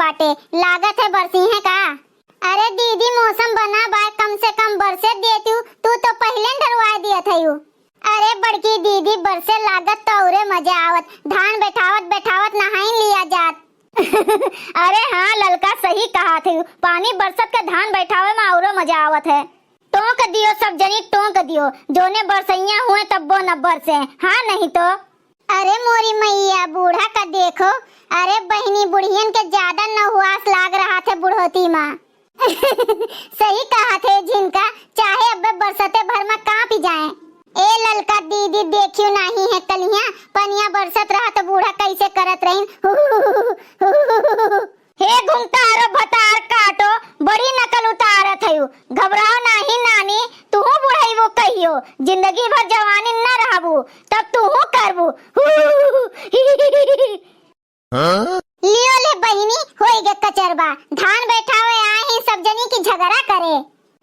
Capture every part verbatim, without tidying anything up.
बाटे, लागत है बरसी है का? अरे दीदी, मौसम बना बाय, कम से कम बरसे देतिउ, तू तो पहिले ढरवाए दियत हयू। अरे बड़की दीदी, बरसे लागत तो औरे मजा आवत, धान बैठावत बैठावत नहाइन लिया जात। अरे हाँ ललका, सही कहा थे, पानी बरसत के धान बैठावे में औरो मजा आवत है। टोंक दियो सब जनी, टोंक दियो, जोने बरसैया हुए तब्बो न बरसे, हाँ नहीं तो। अरे मोरी मैया, बूढ़ा का देखो। अरे बहिनी, बुढ़ियन के ज्यादा नहुआस लाग रहा थे बुढ़ौती मा। सही कहा थे झिनका, चाहे अब्बे बरसते भर मा कांपी जाए। ए ललका दीदी, देखियो नाही है कलिया, पनिया बरसत रहा तो बूढ़ा कैसे करत रहीन। हे घुंघटारो भतार काटो, बड़ी नकल उतारत हयू। घबराओ नाही नानी, तुहू बुढ़ैबू कहियो, जिंदगी भर जवानी न रहबू, तब तुहू करबू। हाँ? लियो ले बहिनी, होई गे कचरबा, धान बैठावे आए ही सब जनी की झगड़ा करे।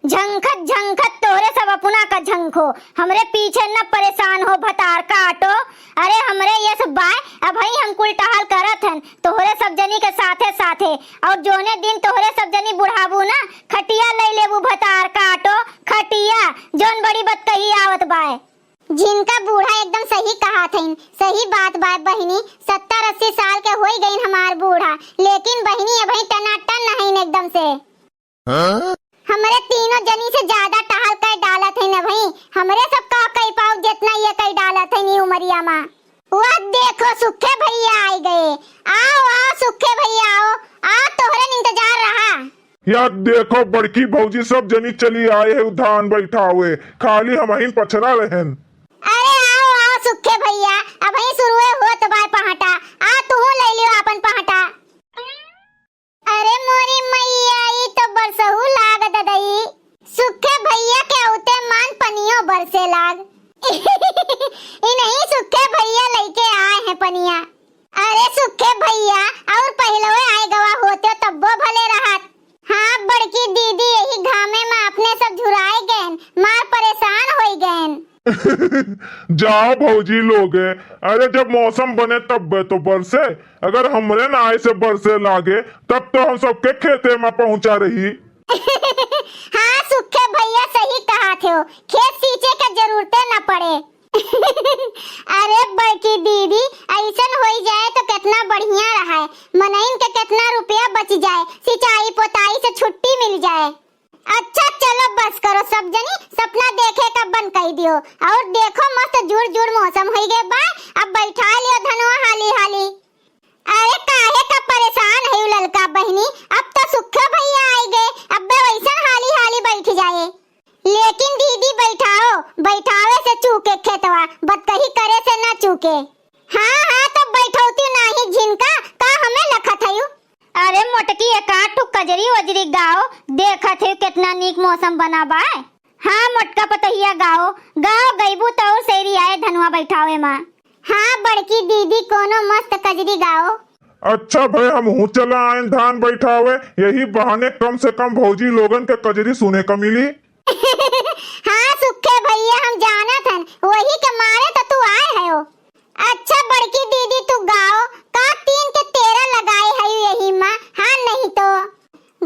झंखत झंखत तोहरे सब अपना का झंखो, हमरे पीछे न परेशान हो भतार काटो। अरे हमरे यस बाय, अबही हम कुल टहल करत हन तोहरे सब जनी के साथे साथे। और जोने दिन तोहरे सब जनी बुढ़ाबू ना, खटिया ले लेबू भतार काटो, खटिया। जोन बड़ी बतकही आवत बाय। झिनका बूढ़ा एकदम सही कहा थइन, सही बात बाय बहिनी। सत्तर अस्सी साल के होई गइन हमार बूढ़ा, लेकिन बहिनी अबही टनाटन नहइन एकदम से। हाँ? हमरे तीनों जनी से ज्यादा टहल कर डालत है न भाई, हमरे सब का कई पाओ जितना ये कई डालत है नी उमरिया मा। वह देखो सुखे भैया आई गए। आओ आओ सुखे भैया आओ, आओ तोहरे इंतजार रहा। या देखो बड़की भौजी सब जनी चली आए है धान बैठावे, खाली हमहिन पछरा रहन। अरे आओ आओ सुखे भैया, अबही शुरुए होत बाय पहाटा, आ तुहू ले लियो आपन पहाटा। अरे मोरी मैया, ई तो बरसहू लाग ददई। सुखे भैया के औते मान पनियो बरसे लाग। ई नहीं सुखे भैया लइके आए हैं पनिया। अरे सुखे भैया, और पहिलवे आए गवा होते तब्बो भले रहत। हाँ बड़की दीदी, यही घामे में अपने सब झुराए गएन, मार परेशान होई गएन। जाओ भौजी लोगे, अरे जब मौसम बने तब तो बरसे, अगर हमरे नाय से बरसे लागे तब तो हम सबके खेते में पहुंचा रही। हाँ सुखे भैया सही कहा थे हो, खेत सींचे के जरूरते न पड़े। अरे बड़की दीदी, ऐसन होई जाए तो कितना बढ़िया रहे, मनइन के कितना रुपया बच जाए, सिंचाई पोताई से छुट्टी मिल जाए। अच्छा चलो बस करो सब जनी, सपना देखे का बंद कर दियो। और देखो मस्त जुड़ जुड़ मौसम होई गए बा, अब बैठा लियो धनवा हाली हाली। अरे काहे का परेशान है ललका बहिनी, अब तो सुखे भैया आई गए, अब्बे वैसन हाली हाली बैठ जाए। लेकिन दीदी बैठाओ, बैठावे से चूके खेतवा, बतकही करे से ना चूके। हाँ हाँ, तब बैठौती नाही झिनका, का हमें लखत हयू? अरे मोटकी, एक आध ठो कजरी वजरी गाओ, देखत है कितना नीक मौसम बना बाय। हाँ मोटका पतोहिया गाओ, गाओ गईबू तो और सैरी आए धनवा बैठावे मा। हाँ बड़की दीदी, कोनो मस्त कजरी गाओ। अच्छा भाई, हमहू चला आएन धान बैठावे, यही बहाने कम से कम भौजी लोगन के कजरी सुने का मिली। हाँ सुखे भैया, हम जानत हन, वही के मारे तो तू आए हो। अच्छा बड़की दीदी तू गाओ, का तीन के तेरह लगाए है यही मा, हाँ नहीं तो।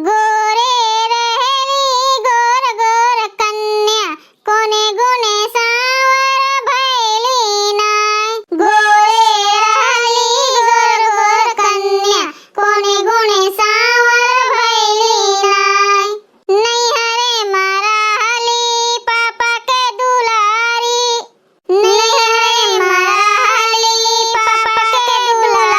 गोरे रहली गोर गोर कन्या, कोने गुणे सांवर भैली नाय। गोरे रहली गोर गोर कन्या, कोने गुणे सांवर भैली नाय। नैहरे मा रहली पापा के दुलारी, नैहरे मा रहली पापा के दुलारी।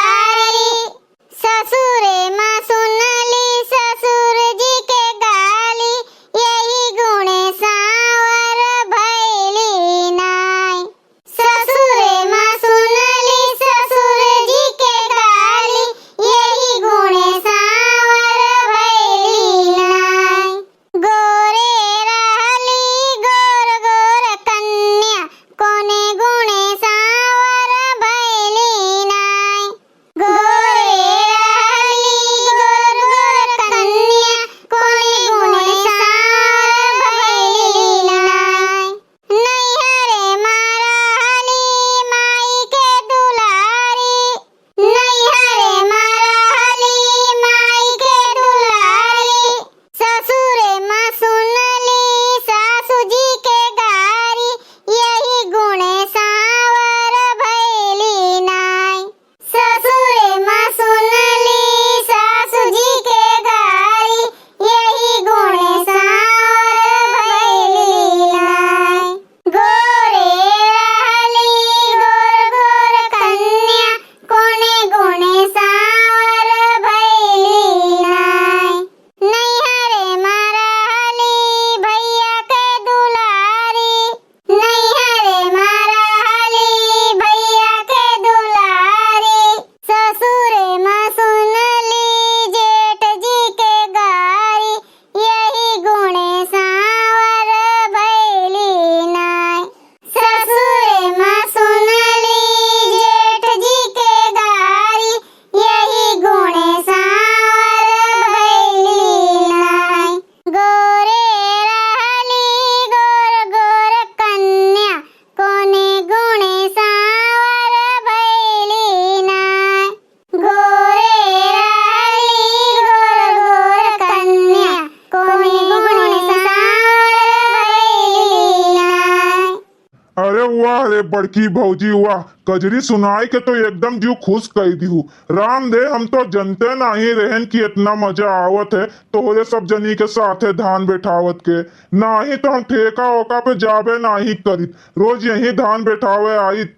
बड़की भौजी, वाह, कजरी सुनाई के तो एकदम जीव खुश कई दिहू। राम दे, हम तो जनते नाहीं रहेन कि इतना मजा आवत है तोहरे सब जनी के साथे धान बैठावत के। नाहीं तो हम ठेका ओका पे जाबे नाहीं करित, रोज यहीं धान बैठावे आइत।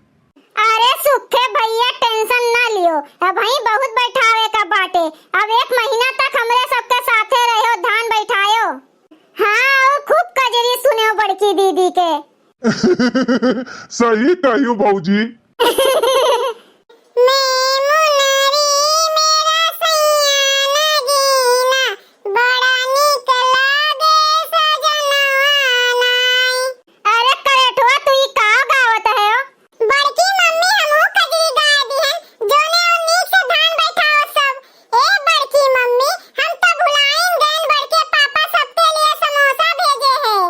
अरे सुखे भैया, tension ना लियो, अबहीं बहुत बैठावे का बाटे। अब एक महीना तक हमरे सबके साथे रहो, धान बैठायो। हाँ, और खूब कजरी सुनो बड़की दीदी के। सही कहियो भौजी। मैं मुनरी मेरा सैया नगीना, बड़ा नीक लागे सजनवा नाई। अरे करेठवा, तू ई का गावत है हो? बड़की मम्मी, हमहू कजरी गाय दिहन, जोने और नीक से धान बैठाओ सब। ए बड़की मम्मी, हम तो भुलाइन गइन, बड़के पापा सबके लिए समोसा भेजे हैं।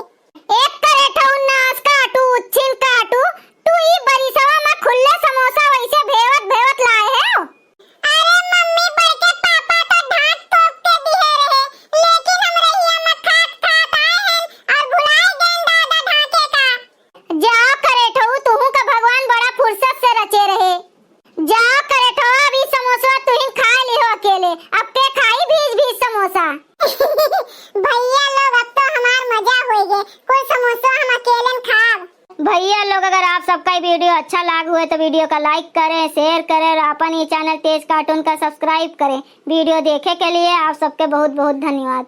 एक करेठऊ नास काटू, उच्छिन काटू, तू ई बरिसवा में खुल्ले समोसा वैसे भेवत भेवत लाए हो। अरे मम्मी, बड़के पापा तो ढाक तोप के दिहे रहे, लेकिन हम रहिया में खात खात आए हैं और भुलाए गए दादा ढाके का। जा करेठऊ, तुहू का भगवान बड़ा फुर्सत से रचे रहे। जा करेठऊ, अब ई समोसवा तुहिन खा लिहो अकेले, अब के खाई भीज भीज समोसा। भैया लोग, अब तो हमार मजा होई गे, कुल समोसा हम अकेले खाब। भैया लोग, अगर आप सबका ये video अच्छा लाग हुए तो video का like करें, share करें और अपन ये channel तेज cartoon का subscribe करें। Video देखे के लिए आप सबके बहुत बहुत धन्यवाद।